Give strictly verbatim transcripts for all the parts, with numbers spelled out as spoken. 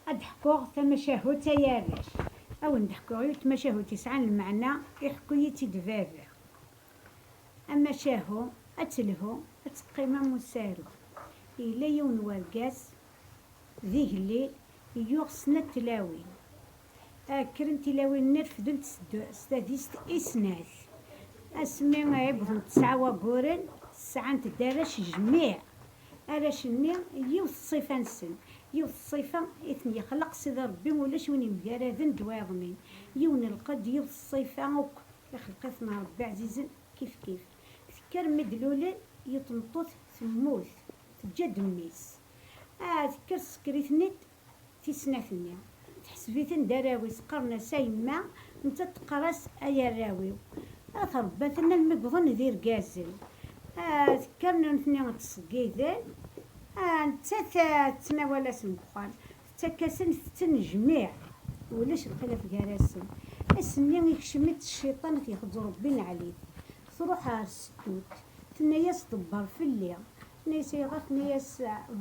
Ad d-ḥkuɣ tamacahut ay arrac. Ad wen-d-ḥkuɣ yiwet tmacahut yesɛan lmeɛna, iḥekku-yi-tt-id baba. Amacahu, ad telhu, ad teqqim am usaru. Yella yiwen n wergaz d igellil, yuɣ snat tlawin. Kkren tilawin-nni refdent s d-, s tadist i snat. Asmi i wwḍent tesɛa wagguren, sɛant-d arrac jmiɛ. Arrac-nni, yiwet ṣṣifa-nsen, yiwet ṣṣifa i ten-yexleq Sidi Ṛebbi, ulac win yemgaraden d wayeḍnin. Yiwen lqedd, yiwet ṣṣifa akk, ixleq-iten Ṛebbi ɛzizen kif kif. Tekker mi d-lulen, yiwet tmeṭṭut temmut, teǧǧa-d mmi-s. Ah, tekker tessker-iten-id, tis snat-nni. Teḥseb-iten d arraw-is, qqaren-as a yemma, nettat teqqar-as ay arraw-iw. A tṛebba-ten almi wwḍen d irgazen. Ah, tekker nutni ttṣeggiden. Ah, nettat, ah, tettnawal-asen deg uxxam. Tettak-asen tetten jmiɛ. Ulac lxilaf gar-asen. Ass-nni ikcem-itt cciṭan, ad t-yexzu Ṛebbi, neɛl-it. Tṛuḥ ɣer Settut. Tenna-yas: "Ḍebber fell-i." Tenna-yas: "Ayɣer?" Tenna-yas: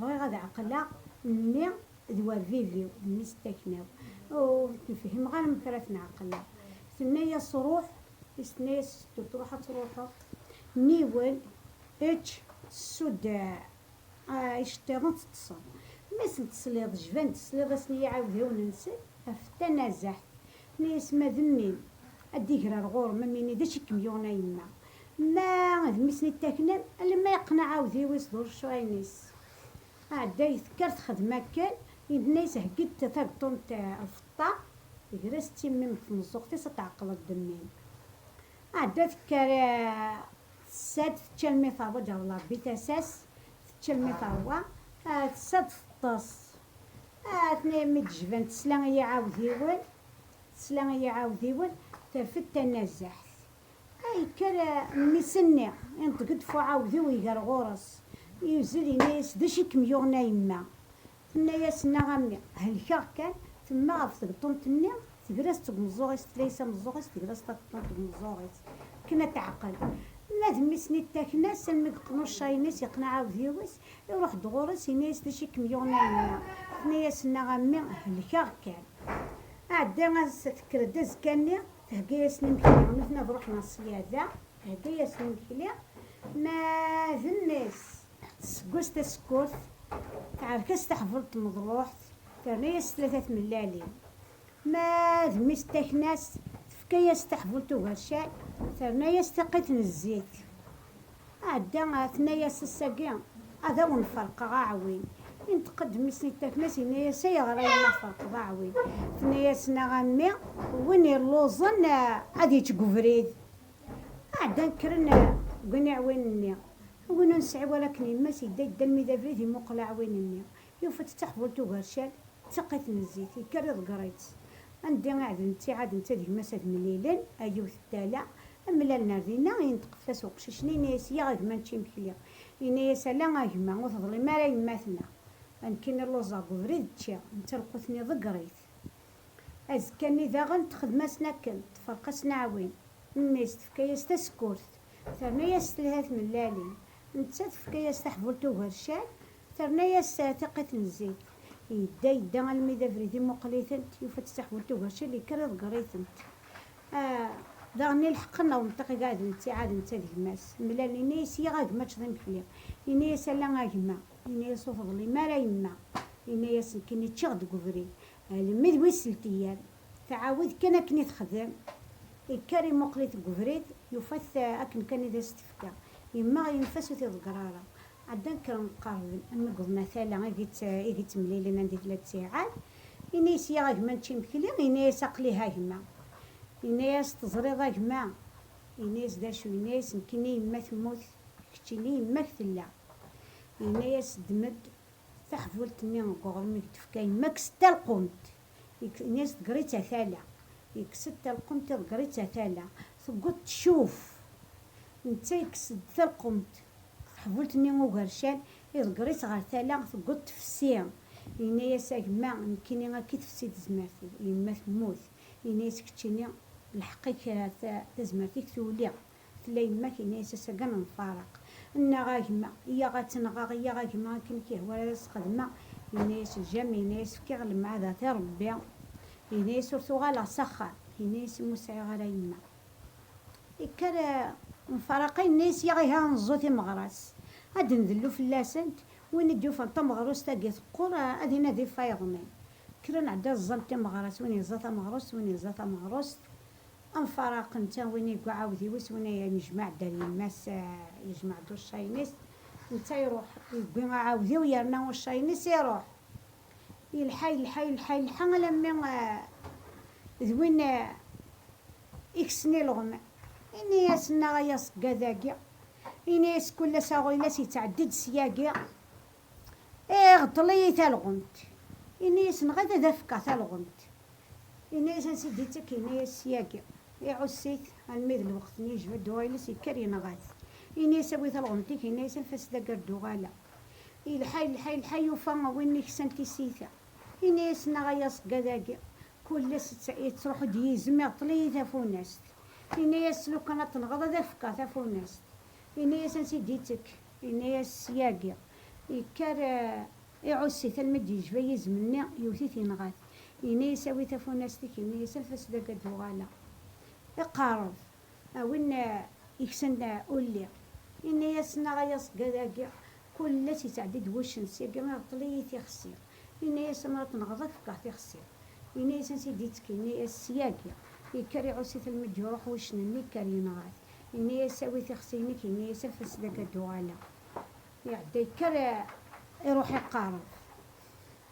"Bɣiɣ ad ɛeqleɣ mmi d werbibi-w, d mmi-s n takna-w. Ur ten-fhimeɣ ara amek ara ten-ɛeqleɣ." Tenna-yas: "Ruḥ." Is tenna-yas Settut: "Ruḥ ad truḥeḍ. Niwel, ečč, ssudd, ah, iceṭṭiḍen teṭṭseḍ. Mi asen-tesliḍ, jban-d, tesliḍ-asen i yiɛawdiwen-nsen, af-d tanazaɛt." Tenna-yas: "Ma d mmi-m, ad d-iger ar ɣur-m, ad m-yini d acu i kem-yuɣen a yemma. Ma d mmi-s n takna-m, alamma yeqqen aɛawdiw-is d urecray-ines." Ɛedday, tekker texdem akken, yenna-yas: "Heggi-d tageṭṭumt, eh, lfeṭṭa, ger-as-tt i mmi-m deg tmeẓẓuɣt-is, ad tɛeqleḍ d mmi-m." Ɛedda tekker, eh, tessa-d, tečča almi terwa, ǧer Ṛebbi tasa-s, tečča almi terwa, eh, tessa-d teṭṭes. Ah, tenna-yas mi d-jban, tesla i yiɛawdiwen, tesla i yiɛawdiwen, terfed tanazaɛt. Ay, yekker, eh, mmi-s-nni, inṭeq-d f uɛawdiw, iger ɣur-s. Yuzzel, yenna-yas: "D acu i kem-yuɣen a yemma?" Tenna-yas: "Nnaɣ a mmi, helkeɣ kan." Temma ɣef tgeṭṭumt-nni, tegra-s deg umeẓẓuɣ-is, tella-yas ameẓẓuɣ-is, tegra-s tageṭṭumt deg umeẓẓuɣ-is, akken ad teɛqel. Ma d mmi-s-nni, ttaken-as, almi yeqqen uccayen-is, yeqqen aɛawdiw-is, iruḥ-d ɣur-s, yenna-yas: "D acu i kem-yuɣen a yemma?" Tenna-yas: "Nnaɣ a mmi, helkeɣ kan." Ɛedda ass, tekker-d azekka-nni, thegga-yasen imekli, nutni ad ruḥen ɣer ṣṣyada, thegga-yasen imekli, ma d mmi-s, tesseggas tasekkurt, tɛerk-as taḥbult n tmeḍruḥt, terna-yas tlata tmellalin. Ma d mmi-s n takna-s, tefka-yas taḥbult ugercal, terna-yas tiqqit n zzit. Ɛedda, tenna-yas: "Ass-agi ad awen-ferqeɣ aɛwin." Inṭeq-d mmi-s n takna-s, yenna-yas: "Ayɣer ay ma tferqeḍ aɛwin?" Tenna-yas: "Nnaɣ a mmi, win illuẓen, eh, ad yečč deg ubrid." Ɛeddan kkren, eh, deg win iɛwin-nni. Win ur nesɛi wala akken yemma-s, yedda, yedda almi d abrid, imuqel aɛwin-nni. Yufa-tt d taḥbult ugercal, d tiqqit n zzit, yekker iḍegger-itt. Anda i ɛedlen ttiɛad netta d gma-s ad mlilen, a yiwet n tala, mlalen ar dinna, yenṭeq fell-as uqcic-nni, yenna-yas: "Yya a gma, nečč imekli." Yenna-yas: "Ala a gma, ur teḍlim ara yemma-tneɣ. Nekkini lluẓeɣ deg ubrid, ččiɣ, netta lqut-nni iḍegger-it." Azekka-nni daɣen texdem-asen akken, tferq-asen aɛwin. Mmi-s tefka-yas tasekkurt, terna-yas telha tmellalin. Netta tefka-yas taḥbult ugercal, terna-yas, eh, tiqqit n zzit. Yedda, yedda almi d abrid imuqel-itent, yufa-tt taḥbult ugercal, yekker iḍegger-itent. Ah, daɣen ilḥeqen ɣer umṭiq i ɛedlen ttiɛad netta d gma-s. Mlalen, yenna-yas: "Yya a gma, ččeḍ imekli." Yenna-yas: "Ala a gma." Yenna-yas: "Ur teḍlim ara yemma." Yenna-yas: "Nekkini ččiɣ deg ubrid." Almi d wis n tiyyal, tɛawed kan akken i texdem. Ikker imuqel-it deg ubrid, yufa-t, eh, akken kan i d as-tefka. Yemma yenfa-s ur t-iḍegger ara. Ɛeddan kkren qerben, almi wwḍen ar tala i tt-, i tt-mlilen anda i tella ttiɛad. Yenna-yas: "Yya a gma, nečč imekli." Yenna-yas: "Aql-i a gma." Yenna-yas: "Teẓriḍ a gma?" Yenna-yas: "D acu?" Yenna-yas: "Nekkini yemma temmut, keččini yemma-k tella." Yenna-yas: "Ddem-d taḥbult-nni n uɣrum i k-d-tefka yemma-k s talqumt." Yek-, ini-as: "Ḍegger-itt a tala." Yekkes-d talqumt, iḍegger-itt a tala. Tewweḍ tcuf. Netta yekkes-d talqumt, taḥbult-nni ugercal, iḍegger-itt ɣer tala, tewweḍ tefsi. Yenna-yas: "A gma, nekkini akka i tefsi tezmert-iw, yemma temmut." Yenna-yas: "Keččini, lḥeqq-ik, ta-, tazmert-ik tuli." Tella yemma-k, yenna-yas: "Ass-agi ad nemfaraq." Nnaɣ a gma, iyyaɣ ad tt-nɣeɣ, iyyaɣ a gma, akken i k-yehwa ara s-xedmeɣ. Yenna-yas: "Jam", yenna-yas, "fkiɣ lemɛadat i Rebbi." Yenna-yas: "Ur tuɣaleɣ s axxam." Yenna-yas: "Ur sɛiɣ ara yemma." Ikker, eh, mfaraqen, yenna-yas: "Yaɣ ihi ad neẓẓu timeɣras, ad d-ndellu fell-asent, win i d-yufan tameɣrust-agi teqqur, eh, ad inadi ɣef wayeḍnin." Kkren ɛedda ẓẓan timeɣras, win yeẓẓa tameɣrust, win yeẓẓa tameɣrust. Mfaraqen, ta win yewwi aɛawdiw-is, win yejmeɛ-d ar yemma-s, eh, yejmeɛ-d uccayen-is. Netta iruḥ, yewwi aɛawdiw, yerna uccayen-is iruḥ. Yelḥa, yelḥa, yelḥa, yelḥa, alammi, eh, d win, eh, iksen ileɣman. Ini-as: "Nnaɣ-as-d dagi." Ini-as: "Kul ass aɣilas yettɛeddi-d syagi, iɣeṭṭel-iyi talɣemt." Ini-as: "Nɣed ad afkeɣ talɣemt." Ini-as: "Ansi d-ittak?" Ini-as: "Syagi." Iɛuss-it almi d lweqt-nni yejba-d uɣilas, yekker yenɣa-t. Ini-as: "Awi talɣemt-ik." Ini-as: "Anef-as dagi ar d-uɣaleɣ." Yelḥa, yelḥa, yelḥa, yufa win iksan tisita. Ini-as: "Nnaɣ-as-d dagi. Kul ass yettruḥu-d yizem, iɣeṭṭel-iyi tafunast." Ini-as: "Lukan ad tenɣeḍ ad afkeɣ tafunast." Ini-as: "Ansi d-ittak?" Ini-as: "Syagi." Yekker, eh, iɛuss-it almi d-yejba yizem-nni, yewwet-it yenɣa-t. Ini-as: "Awi tafunast-ik." Ini-as: "Anef-as dagi ad d-uɣaleɣ." Iqerreb, a win, eh, iksan, eh, ulli. Ini-as: "Nnaɣ-as-d dagi, kul ass yettɛeddi-d wuccen syagi, iɣeṭṭel-iyi tixsi." Ini-as: "Amar ad tenɣeḍ, ad fkeɣ tixsi." Ini-as: "Ansi d-ittak?" Ini-as: "Syagi." Yekker iɛuss-it almi d-iruḥ wuccen-nni, yekker yenɣa-t. Ini-as: "Awi tixsi-inek." Ini-as: "Anef-as dagi ad d-uɣaleɣ." Iɛedda yekker, eh, iruḥ iqerreb.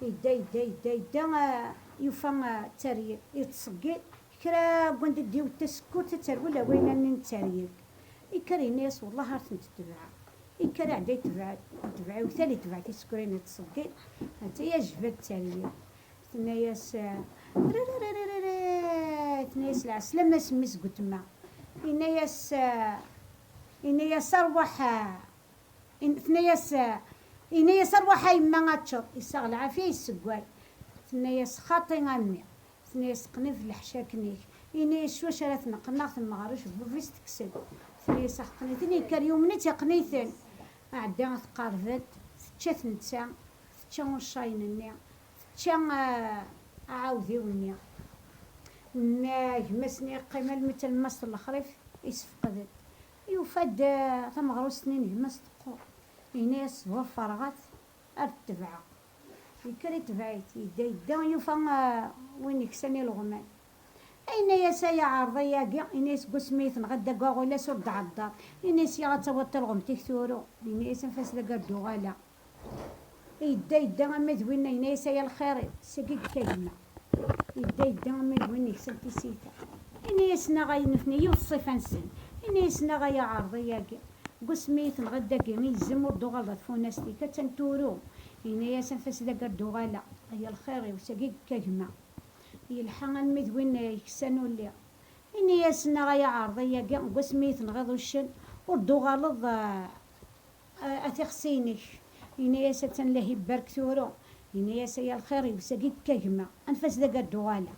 Yedda, yedda, yedda, yedda, eh, yufa, eh, tteryel, yettṣeggid. Kra n wanda d-iwet tasekkurt, ad terwel awayla-nni n tteryel. Ikker yenna-yas: "Wellah ar tent-tebɛeɣ." Ikker iɛedda yetbeɛ, yetbeɛ iwtal, yetbeɛ tisekrin yettṣeggid. Anta yejba-d tteryel. Tenna-yas, eh, "Rrrrrrrrrr." Tenna-yas: "Lɛeslama-s mmi-s n weltma." Yenna-yas, eh, yenna-yas: "Arwaḥ, eh," In-, tenna-yas, eh, yenna-yas: "Arwaḥ a yemma ad teččeḍ." Yessaɣ lɛafya, yessewway. Tenna-yas: "Xaṭi a mmi." Tenna-yas: "Qnit leḥcak-nnek." Yenna-yas: "S wacu ara ten-qqneɣ?" Temmeɣ ɣer ucebbub-is, tekkes-d. Tenna-yas: "Ax, qqen-iten." Yekker yumen-itt, yeqqen-iten. Ɛedda tqerreb-d, tečča-t netta, tečča uccayen-nni, tečča, eh, aɛawdiw-nni. Nna gma-s-nni yeqqim almi d talemmast n lexrif, isfeqd-d. Yufa-d, eh, tameɣrust-nni n gma-s teqqur. Yenna-yas: "Tebɣa ferɣat ar tebɛeɣ." Yekker itbeɛ-it, yedda, yedda, yufa, eh, win iksan ileɣman. Yenna-yas: "Ay aɛerḍi-agi," yenna-yas, "seg wasmi i tenɣa dagi aɣilas ur d-ɛeddar." Yenna-yas: "Yaɣ ad tawiḍ talɣemt-ik tura." Yenna-yas: "Anef-as dagi ar d-uɣaleɣ." Yedda, yedda, ama d winna, yenna-yas: "Ay a lxir-iw, sagi yekka gma." Yedda, yedda, ama d winna iksan tisita. Yenna-yas: "Nnaɣ ay nutni, yiwet ṣṣifa-nsen." Yenna-yas: "Nnaɣ ay aɛerḍi-agi, deg wasmi i tenɣiḍ dagi, izem ur d-uɣaleḍ ɣer tfunast-ik, attan turu." Yenna-yas: "Anef-as dagi ar d-uɣaleɣ." "Ay a lxir-iw, sagi yekka gma." Yelḥa almi d winna iksan ulli. Yenna-yas: "Nnaɣ ay aɛerḍi-agi, deg wasmi i tenɣiḍ uccen, ur d-uɣaleḍ, eh, a, a tixsi-inek." Yenna-yas: "Attan lah ibarek tura." Yenna-yas: "Ay a lxir-iw, sagi yekka gma, anef-as dagi ar d-uɣaleɣ."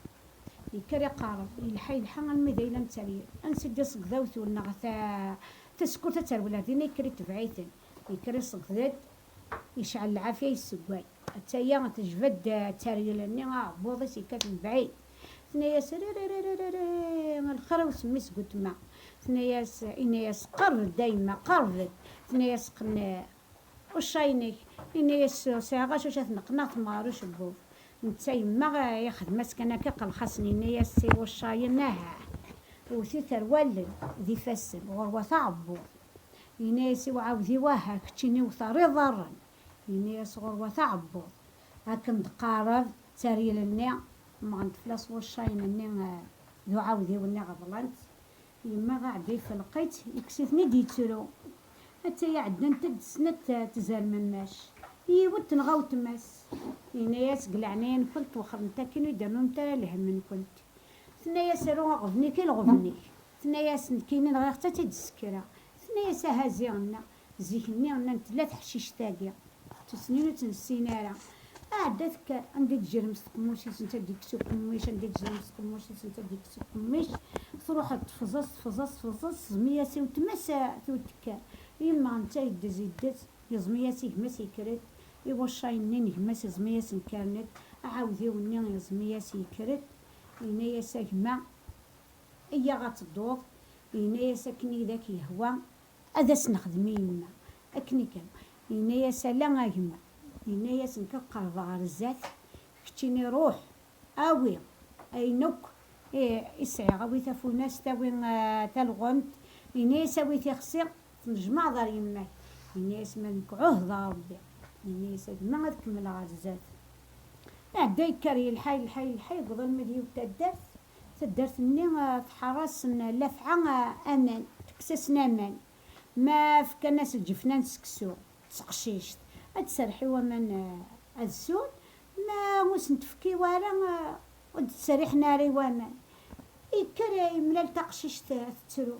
Yekker iqerreb, yelḥa, yelḥa almi d ayla n tteryel. Ansi d-iṣegged awtul neɣ ta-, tasekkurt ad terwel ar dinna, yekker itbeɛ-iten. Yekker iṣegged-d, yecɛel lɛafya, yessewway. Attaya tejba-d tteryel-nni aɛebbuḍ-is yekkat mebɛid. Tenna-yas: "Rrrrrrrrr, a lxir-iw, seg mmi-s n weltma." Tenna-yas, yenna-yas: "Qerreb-d a yemma, qerreb-d." Tenna-yas: "Qqen uccayen-ik." Yenna-yas: "Sɛiɣ acu ad ten-qqneɣ, temɣer ucebbub." Netta yemma ixdem-as kan akka, qelxasen, yenna-yas i wuccayen: "Aha, wwet-it ar wallen d ifassen, ɣur-wat aɛebbuḍ." Yenna-yas i uɛawdiw: "Aha, keččini wwet ar iḍarren." Yenna-yas: "Ɣur-wat aɛebbuḍ." Akken d-qarreb tteryel-nni, mmɣent fell-as wuccayen-nni, eh, d uɛawdiw-nni ɣeḍlen-t. Yemma iɛedda ifelleq-itt, yekkes-iten-id yettru. Attaya ɛeddant-d snat, eh, tzermemmac. Yiwet tenɣa weltma-s. Yenna-yas: "Deg leɛnaya-nkent wexxremt akin, ur d-ternumt ara lhemm-nkent." Tenna-yas: "Aru aɣebn-ik i lɣebn-ik." Tenna-yas: "Nekkini nɣiɣ-tt ad tt-id-ssekreɣ." Tenna-yas: "Aha ziɣ nna, zik-nni nnan tella teḥcict-agi, ur tt-nessin ara." Ɛedda tekker, anda i d-tejrem s tqemmuct-is, netta d-ikkes uqemmuc, anda i d-tejrem s tqemmuct-is, netta d-ikkes uqemmuc. Truḥ tefẓeẓ, tefẓeẓ, tefẓeẓ, teẓmi-yas i weltma-s, eh, tekker. Yemma netta yeddez, yeddez, yeẓmi-yas i gma-s, yekker-d. iwaccayen-nni n gma-s iẓmi-as-d, aɛawdiw-nni iẓmi-as yekker-d, yenna-yas: "A gma, iyyaɣ ad tedduḍ." Yenna-yas: "Akken i d ak-yehwa, ad as-nexdem i yemma." Akken i kan. Yenna-yas: "Ala a gma." Yenna-yas: "Nekk ad qerbeɣ ɣer zdat, keččini ruḥ, awi ayen akk i, i sɛiɣ, awi tafunast, awi, ah, talɣemt." Yenna-yas: "Awi tixsi, tnejmaɛeḍ ar yemma-k." Yenna-yas: "Ma nekk ɛuhdeɣ Rebbi." Yenna-yas: "A gma, ad kemmleɣ ɣer zdat." Iɛedda yekker, yelḥa, yelḥa, yelḥa, yewweḍ alma d yiwet taddart. Taddart-nni, ah, tḥerr-asen lafɛa, ah, aman, tekkes-asen aman. Ma fkan-as lǧefna n seksu, d teqcict, ad tserreḥ i waman, ah, ad ssun, ma ur sen-tefki wara, ah, ur d-ttseriḥen ara i waman. Yekker, ah, yemlal taqcict, ah, tettru.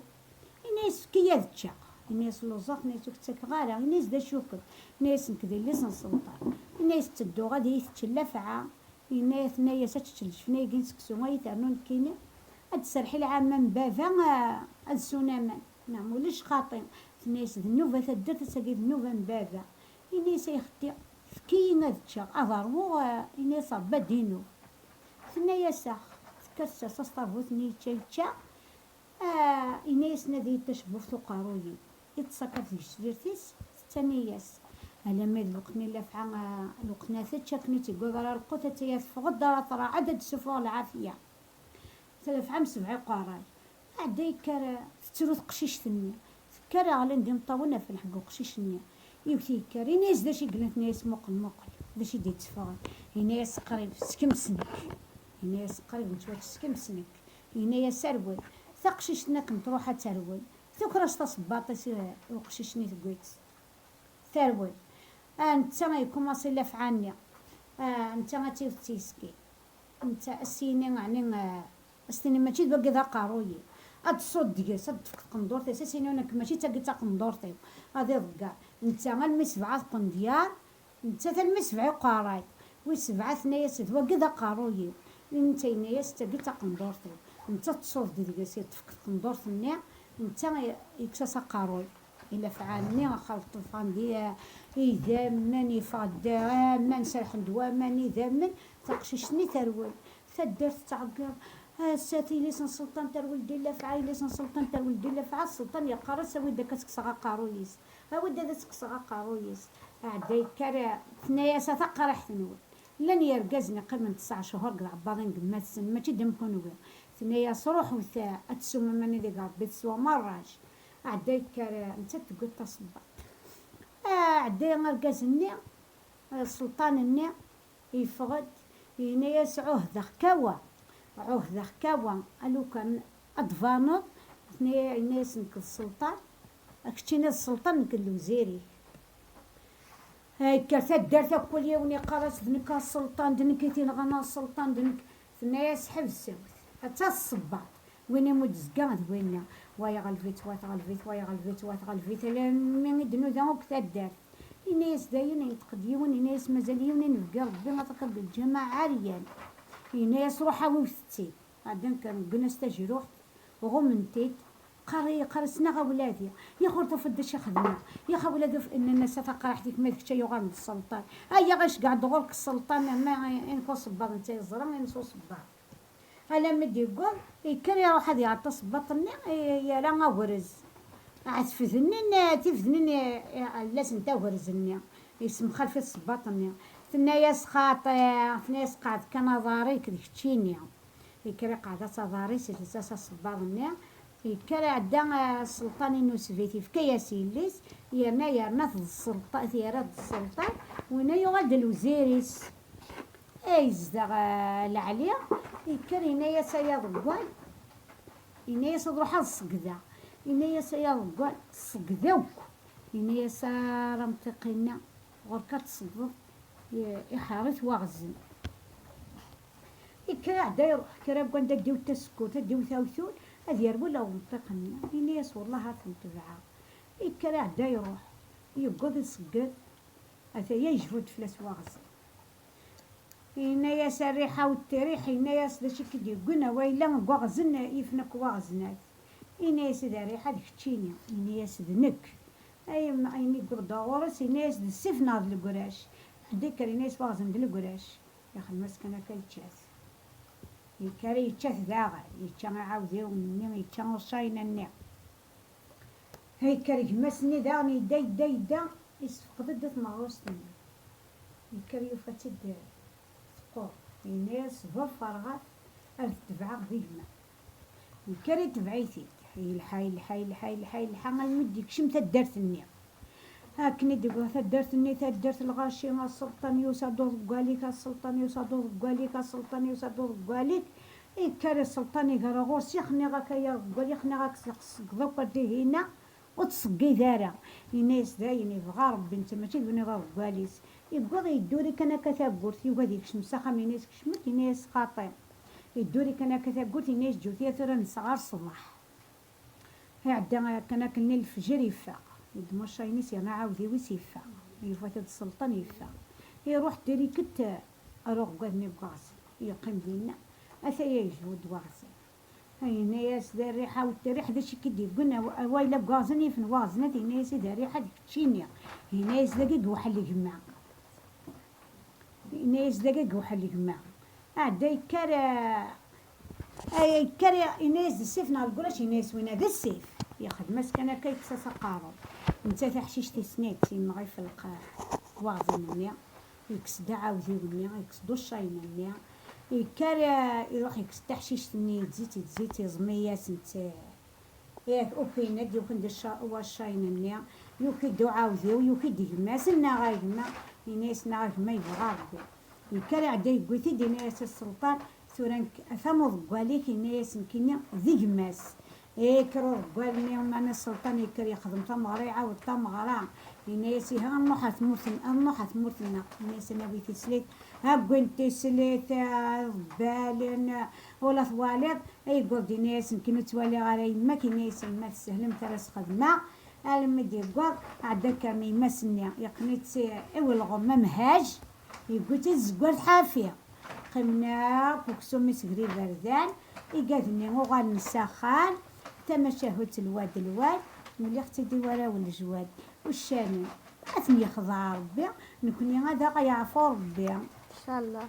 Yenna-yas: "Efk-iyi ad ččeɣ." Yenna-yas: "Lluẓeɣ." Tenna-yas: "Ur k-ttakeɣ ara." Yenna-yas: "D acu-kem?" Yenna-yas: "Nekk d yelli-s n Selṭan." Yenna-yas: "Ttedduɣ ad iyi-tečč llafɛa." Yenna-yas, tenna-yas: "Ad tečč lǧefna-agi n seksu ay ternu nekkini, ad d-tserreḥ i lɛamma n baba, ah, ad ssun aman." "Neɣ ma ulac xaṭi." Tenna-yas: "D nnuba taddart, ass-agi d nnuba n baba." Yenna-yas: "Ay xetti, efk-iyi ad ččeɣ, ad ṛwuɣ." Ah, yenna-yas: "Ṛebbi ad d-inub." Tenna-yas: "Ax." Tekker tsers aṣṭabut-nni, yečča, yečča. Ah, yenna-yas: "Nadi-yi-d tacebbubt uqerruy-im." Yeṭṭes akka deg tecdirt-is, tettani-yas. Alamma d lweqt-nni lafɛa, ah, lweqt-nni ad tečč, akken ur tt-iggaḍ ara lqut, attaya teffeɣ-d ara tṛaɛed, ad d-tessuffeɣ lɛafya. Lafɛa msebɛa uqerray. Ɛedda yekker, ah, tettru teqcict-nni. Tekker ɣlin-d imeṭṭawen ɣef lḥegg uqcic-nni. Yiwet yekker, yenna-yas: "D acu i yellan?" Tenna-yas: "Muqel, muqel, d acu i d-yetteffɣen?" Yenna-yas: "Qrib, skems nekk." Yenna-yas: "Qrib nettwačč, skems nekk." Yenna-yas: "Rwel." Taqcict-nni akken truḥ ad terwel, tuker-as taṣebbaṭ-is i uqcic-nni, tewwi-tt. Terwel. Ah, netta yekkumaṣi lafɛa-nni. Ah, netta ad tt-iwet s yiseki. Netta ad s-yini, ɛni, ah, ad s-tini: "Mačči d wagi d aqerruy-im." Ad d-tṣudd deg-s, ad d-tefk tqendurt-is, ad s-yini: "Nekk mačči d tagi d taqendurt-iw." Ad iḍegger. Netta almi sebɛa tqendyar, nettat almi sebɛa uqerray. Wis sebɛa tenna-yas: "D wagi d aqerruy-iw." Netta yenna-yas: "D tagi d taqendurt-iw." Netta tṣudd deg-s, yeṭṭef tqendurt-nni, netta yekkes-as aqerruy. Ilafɛa-nni axer ṭṭefɣen di idammen, yeffeɣ-d aman, serḥen-d waman, idammen, taqcict-nni terwel. Taddart tettɛeggiḍ: "Ass-a yelli-s n Selṭan terwel-d i lafɛa, yelli-s n Selṭan terwel-d i lafɛa." Selṭan yeqqar-as: "Awi-d akka ad s-kkseɣ aqerruy-is. Awi-d ad s-kkseɣ aqerruy-is." Ɛedda yekker, tenna-yas: "A taqraḥt-nwen, llan yergazen yeqqimen tesɛa cchur deg lɛebbaḍin n gma-tsen, mačči d am kunwi." Tenna-yas: "Ruḥut ad teswem aman ideg Rebbi teswam ṛṛac." Ɛedda yekker, netta tewwi-t taṣebbaṭ. Ɛedda argaz-nni, sselṭan-nni, yeffeɣ-d, yenna-yas: "Ɛuhdeɣ-k awa, ɛuhdeɣ-k awa, a lukan ad d-tbaneḍ." Tenna-, yenna-yas: "Nekk d sselṭan, keččini d sselṭan, nekk d lewzir-ik." Yekker taddart akk, kul yiwen yeqqar-as: "D nekk a sselṭan, d nekk i t-inɣan a sselṭan, d nekk." Tenna-yas: "Ḥebset, atta ṣṣebbaṭ, win imudd zga d winna." Wa yeɣleb-itt, wa teɣleb-it, wa yeɣleb-itt, wa teɣleb-it, alammi i d-nuda akk taddart. Yenna-yas dayen, yenṭeq-d yiwen, yenna-yas: "Mazal yiwen inebgi Rebbi, aṭak deg lǧameɛ ɛeryan." Yenna-yas: "Ruḥ awi-t-id." Ɛeddan kkren, wwin-as tajruḥt, ɣummen-t-id. Qqar-, yeqqar-as: "Neɣ a wladi, yax ur tufiḍ d acu i xedmeɣ? Yax a wladi, uf-," nnan-as: "A taqraḥt-ik, ma d kečč ay yuɣalen d sselṭan. Ay yaɣ iceggeɛ-d ɣur-k sselṭan, ama inek usebbaḍ, netta yeẓra, ines usebbaḍ." Alammi d-yewweḍ, yekker iruḥ ad iɛeṭṭ asebbaḍ-nni, i-, yerra agerz. Ɛetfed-nni, n-, tifednin i-, i-, allas n tagerz-nni, yessemxalef-it ṣṣebbaḍ-nni. Tenna-yas: "Xaṭi," tenna-yas, "qɛed kan aḍar-ik d keččini." Yekker iqɛed-as aḍar-is, ilzas asebbaḍ-nni. Yekker iɛedda, eh, sselṭan-inu usbit, yefka-yas yelli-s, yerna yerna-t d sselṭan, yerra-t d sselṭan, winna yuɣal d lewzir-is. Ay yezdeɣ, eh, Lɛli, yekker yenna-yas: "Ay aḍeggal," yenna-yas, "ad ruḥeɣ ad ṣeggdeɣ." Yenna-yas: "Ay aḍeggal, ṣegged akk." Yenna-yas: "Ara amṭiq-inna, ɣur-k ad tṣeggdeḍ, i-, iḥeṛṛ-it waɣzen." Yekker iɛedda iruḥ, kra n wanda d-iwet tasekkurt, ad d-iwet awtul, ad yerwel ɣer umṭiq-nni. Yenna-yas: "Wellah ar ten-tebɛeɣ." Yekker iɛedda iruḥ, yewweḍ iṣegged, ataya yejbu-d fell-as waɣzen. Yenna-yas: "A rriḥa u ttiriḥ," yenna-yas, "d acu i k-id-yewwin a wayla deg waɣzen yifen akk waɣznat?" Yenna-yas: "D rriḥa d keččini." Yenna-yas: "D nekk." Ay, ayen i yewweḍ ɣur-s, yenna-yas: "D ssif neɣ d legrac?" Ḥedd ikker ini-as waɣzen d legrac. Ixdem-as kan akka yečča-t. Yekker yečča-t daɣen, yečča aɛawdiw-nni, yečča uṣayna-nni. Yekker gma-s-nni daɣen yedda, yedda, yedda, yessefqed-d tameɣrust-nni. Yekker yufa-tt-id teqqur. Yenna-yas ḍeffer ɣef ad tebɛeɣ d gma. Yekker itbeɛ-it-id. Yelḥa, yelḥa, yelḥa, yelḥa, yelḥa, almi d-yekcem taddart-nni. Akken i d-yewweḍ taddart-nni, taddart lɣaci, a sselṭan yusa-d uḍeggal-ik, a sselṭan yusa-d uḍeggal-ik, a sselṭan yusa-d uḍeggal-ik. Yekker sselṭan iger ɣur-s, ixniɣ-ak ay aḍeggal, ixniɣ-ak, tṣeggdeḍ akk ar dihina, ur ttṣeggid ara. Yenna-yas dayen, ibɣa Rebbi, netta mačči d win i d aḍeggal-is. Yewweḍ yedduri kan akka taggurt, yugi ad yekcem s axxam, yenna-yas kecmet, yenna-yas xaṭi. Yedduri kan akka taggurt, yenna-yas ǧǧut-iyi tura nesɣer ṣṣbeḥ. Iɛedda kan akken lfejr yeffeɣ, yeddem ucaynis yerna aɛawdiw-is yeffeɣ, yufa-t-id sselṭan yeffeɣ. Iruḥ dirikent ar uɣeggar-nni n waɣzen, yeqqim dinna, ataya yejbed waɣzen. Yenna-yas d rriḥa, a wi-, rriḥa d acu i k-id-yewwin, a wa-, a wayla n waɣzen yifen waɣzen, yenna-yas i d rriḥa d keččini. Yenna-yas dagi yewḥel gma. Yenna-yas dagi yewḥel gma. Ɛedda yekker, eh, ay yekker, yenna-yas d ssif neɣ legrac, yenna-yas winna d ssif. Yexdem-as kan akka, yekkes-as aqerru. Netta taḥcict-is-nni yemɣi f lqaɛ waɣzen-nni, yekkes-d aɛawdiw-nni, yekkes-d ucayna-nni. Yekker, eh, iruḥ yekkes taḥcict-nni, yezzi-tt, yezzi-tt, yeẓmi-yas-tt. Yak ukin ad yukin-d cca-, waccayna-nni, yuki-d uɛawdiw, yuki-d gma-s, nnaɣ a gma, yenna-yas nnaɣ a gma yebɣa Rebbi. Yekker iɛedda yewwi-t-id, yenna-yas a sselṭan, tura nekk atan uḍeggal-ik, yenna-yas nekkini d gma-s. Yekker uḍeggal-nni, meɛna sselṭan yekker yexdem tameɣra, iɛawed tameɣra, yenna-yas ihi ad nruḥ ar tmurt-n-, ad nruḥ ar tmurt-nneɣ, yenna-yas ad nawi tislit, a wwin tislit, a ḍebbalen, ula twaliḍ, Yewweḍ-d yenna-yas nekkini ur ttwaliɣ ara yemma-k, yenna-yas yemma tessehlemt ara s-xedmeɣ, almi d-yewweḍ, ɛedda kker n yemma-s-nni, yeqqen-itt i welɣem amhaj, yewwi-tt-id zeggar tḥafi. Qqimen akk uksum-is gar iberdan, igad-nni uɣalen s axxam, tamacahut lwad lwad, mliɣ-tt-id i warraw n lejwad, uccanen, ad ten-yexdeɛ Rebbi, nekni ad aɣ-yeɛfu Rebbi. Ncallah.